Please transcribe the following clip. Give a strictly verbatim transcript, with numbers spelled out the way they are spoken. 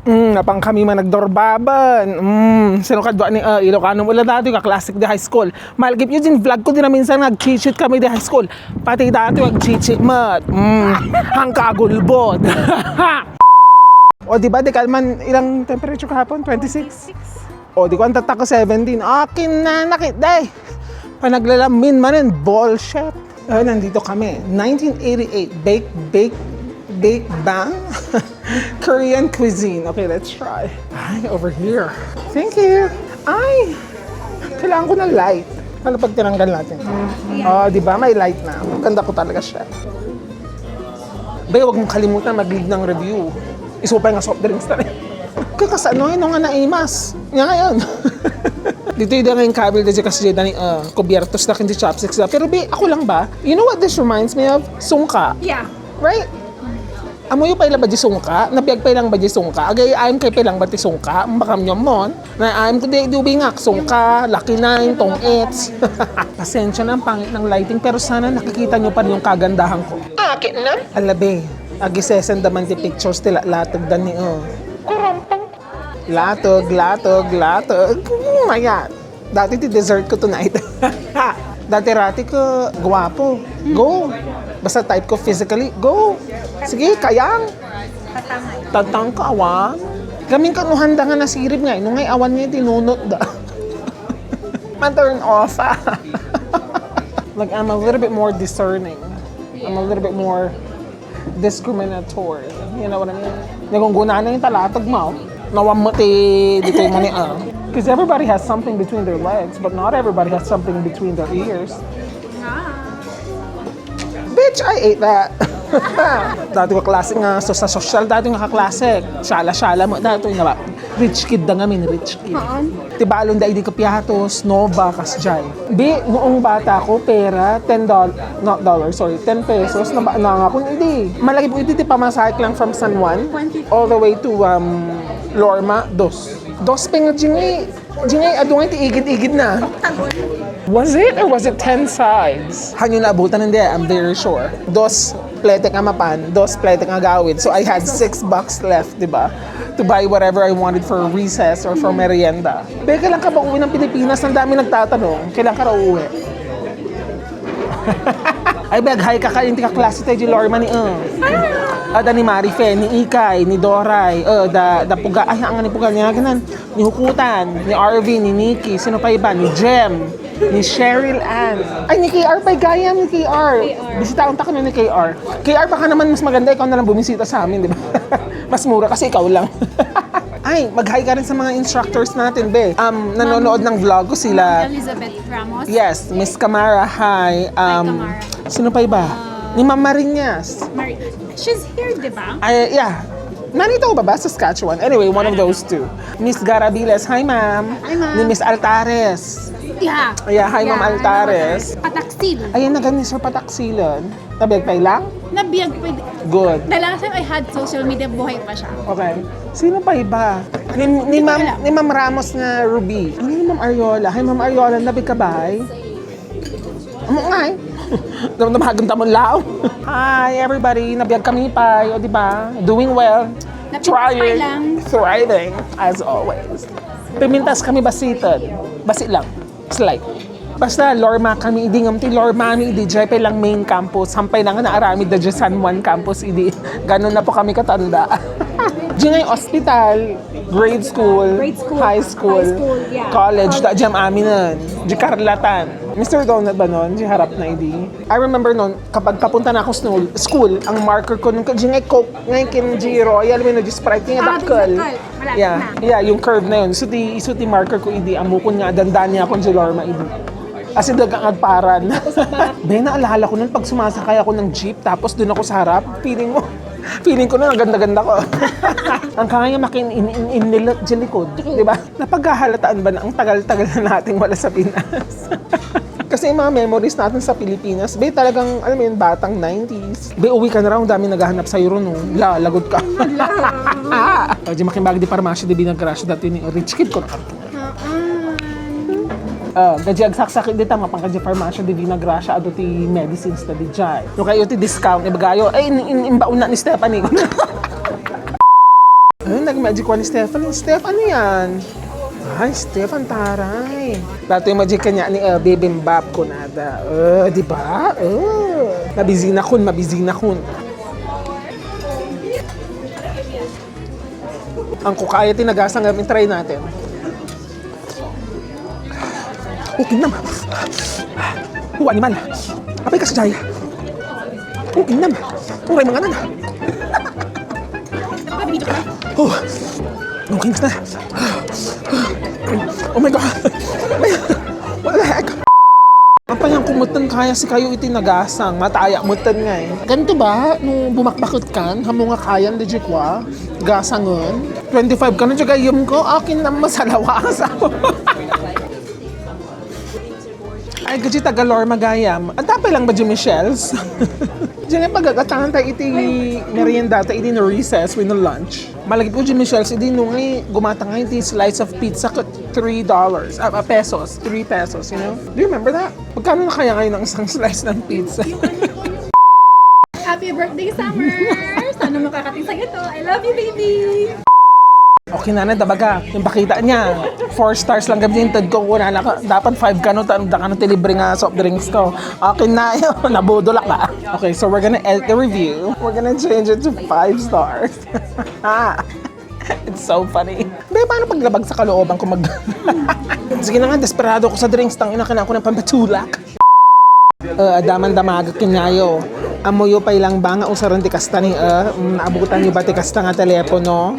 Mm, napang kami man nagdurbaban. Mm, sino kadua ni, ah, Ilocano mo la dati ka classic di high school. Malgip yun din vlog ko din na minsan nag-cheat kami di high school. Pati dati nag-cheat mat. Mm, ang kagulbod. O di ba, di kalman ilang temperature kahapon? Twenty-six? O di ko ang tataka seventeen. Akin na nakit day. Panaglalamin manen bullshit. Ah, nandito kami. Nineteen eighty-eight. Bake, bake, bake bang? Korean cuisine. Okay, let's try. Ay, over here. Thank you. Ay, kailangan ko ng light. Ano pag tinanggal natin? Oh, di ba? May light na. Ganda ko talaga siya. Bay, wag mong kalimutan mag-leave ng review. Isupay nga soft drinks na rin. Kaya kasano yun nga naimas? Nga ngayon. Dito yung ngayon kabil da kasi dyan, uh, kubiertos na kinti chopsticks na. Pero be, ako lang ba? You know what this reminds me of? Sungka. Yeah. Right? Amoyo pa ila ba di sungka? Nabiag pa ilang ba di sungka? Agay, ayam kay pa ilang ba ti sungka? Ang bakam nyo mon? Na ayam ko di, di ubingak. Sungka, Lucky Nine, Tong Its. Pasensya na ang pangit ng lighting, pero sana nakikita nyo pa rin yung kagandahan ko. Akin na? Alabe, agisesend naman ti pictures ti latag da ni, oh. Kurampang. Latag, latag, latag. Hmm, ayan. Dati ti dessert ko tonight. Dati-rati ko, guwapo. Go. Basta type ko physically, go. Sige, kayang. Tatang ka, awan. Gamin ka, no handa nga nasirib nga, no ngay awan nga tinunot da. Ma-turn off, ah. Like, I'm a little bit more discerning. I'm a little bit more discriminatory. You know what I mean? Nagungguna na yung talatag mo. Nawam mo ti, di tayo mo ni, ah. Because everybody has something between their legs, but not everybody has something between their ears. Bitch, I ate that. Dati ko klase nga, so sa sosyal, dati nga kaklase. Sala-sala mo, dati nga ba? Rich kid da ngamin, rich kid. Haan? Ti balon da idi kapiatos, Nova, kasjay. Di, noong bata ko, pera, ten dollars, not dollar, sorry, ten pesos, na ba, na nga kun idi. Malagi po idi, ti pamasahe lang from San Juan, all the way to, um, Lorma, dos. Dos pe nga jingay, jingay, adu nga ti igid-igid na. Was it or was it ten sides? Hanyo naabutan, hindi, I'm very sure. Dos pletek nga mapan, dos pletek nga gawid. So I had six bucks left, di ba? To buy whatever I wanted for recess or for merienda. Be, kailan ka ba uwi ng Pilipinas? Ang dami nagtatanong, kailan ka raw uwi? Ay, bag, hi ka kayo, hindi ka klase tayo, Lorma ni, uh. Ada ni Marife, ni Ikay, ni Doray, uh, da, da Puga, ay, ang ni Puga niya, ganan. Ni Hukutan, ni Arvin, ni Nikki, sino pa iba? Ni Jem, ni Cheryl Ann. Ay, ni K R pa, gaya ni K R. K R. Bisitaon ta kami ni K R. K R, baka naman mas maganda ikaw na lang bumisita sa amin, di ba? Mas mura kasi ikaw lang. Ay, mag-hi ka rin sa mga instructors natin, be. Um, nanonood ng vlog ko sila. Ma'am Elizabeth Ramos. Yes, Miss Kamara, hi. Um, Hi, Kamara. Sino pa iba? Uh, Ni Ma'am Marinas. Mari-, she's here, di ba? Ay, yeah. Manitoba ba? Saskatchewan? Anyway, one of those two. Miss Garabiles, hi, ma'am. Hi, ma'am. Ni Miss Altares. Yeah. Yeah, hi, Ma'am Altares. Pataksil. Ayan, na gani, sir, Pataksilan. Nabiyag pa lang? Nabiyag pa. Good. The last time I had social media, buhay pa siya. Okay. Sino pa iba? Ni, ni Ma'am, ni Ma'am Ramos nga Ruby. Ano ni Ma'am Ariola? Hi, Ma'am Ariola, nabi ka ba? Amo nga eh. Damdamagan ta mo lao. Hi, everybody. Nabiyag kami pa. O, di ba? Doing well. Napintas pa lang. Thriving, as always. Pimintas kami basitan. Basi lang. Slight. Basta Lorma kami idi, ngem ti Lorma mi idi, jay pa lang main campus. Sampay na nga naaramid da jay San Juan campus idi. Ganun na po kami katanda. Jay ospital, grade school, Grade school, high school, high school, yeah. College, da jam aminan. Jay Carlatan. Mister Donut ba nun? Jay harap na idi. I remember nun, kapag papunta na ako school, school, ang marker ko nung jay Coke, ngay kin jay Royal, may jay Sprite, ngay Ah, dakkel. Dakkel. Malapit Yeah, na. Yeah, yung curve na yun. So, ti, so, ti marker ko idi, amukon nga, dandani akong jay Lorma idi. As in, dagang agparan. Tapos ang mga Be, naalala ko nun, pag sumasakay ako ng jeep, tapos dun ako sa harap, feeling mo, feeling ko na, ang ganda-ganda ko. Ang kaya makin in, in, in, in, jay likod, di ba? Napaghahalataan ba na ang tagal-tagal na nating wala sa Pinas? Kasi yung mga memories natin sa Pilipinas, be, talagang, alam mo yun, batang nineties. Be, uwi ka na raw, ang dami naghahanap sa'yo ron, no? La, lagot ka. Wala. O, di makimbag di parmasyo, di binagrasyo, dati ni rich kid ko na. Haan. Ah, gaji agsaksakit di tama, pang gaji parmasyo, di binagrasya, ado ti medicines na di jay. No kayo ti discount, ibagayo, ay, in, in, imbaon na ni Stephanie. Ay, Nag-magic one ni Stefan. Steph, ano yan? Ay, Stefan, taray. Dati magic kanya ni uh, bibimbap ko nada. Uh, di ba? Uh, mabizina kun, mabizina kun. Ang kukaya tinagasang, try natin. Okay naman. Oh, animal. Apay ka sa jaya. Okay naman. Uray mga nana. Oh. Okay na. Oh my God. What the heck? Apay, ang kumutan kaya si kayo iti nagasang. Mataya mutan nga eh. Ganito ba? No bumakbakot kan, hamo nga kayan, legit kwa? Gasangon? Twenty-five ka na, gayam ko. Akin na masalawa sa Ay, gaji taga Lorma gayam. Ang tapay lang ba, Jimmy Shells? Diyan nga pagagatangan tayo iti merienda, tayo iti no recess, wenno lunch. Malagip ko, Jimmy Shells, idi no nga, gumatang nga iti slice of pizza ko, three dollars, ah, ah, pesos, three pesos, you know? Do you remember that? Magkano na kaya ngayon ang isang slice ng pizza? Happy birthday, Summer! Sana makakating sa'yo to. I love you, baby! Okay na na, dabaga. Yung pakita niya, four stars lang kami yung ko. Wala na ka. Dapat five kano, ta-, da kano ti libre nga soft drinks ko. Okay na yun. Nabudol ako. Okay, so we're gonna edit the review. We're gonna change it to five stars. It's so funny. Be, paano paglabag sa kalooban ko mag- Sige na nga, desperado ko sa drinks. Tangina, kailangan ko ng pampatulak. Uh, adaman damagat kanyayo. Amoyo pay lang ba nga usaran ti kasta ni, uh, mm, naabutan niyo ba ti kasta nga telepono?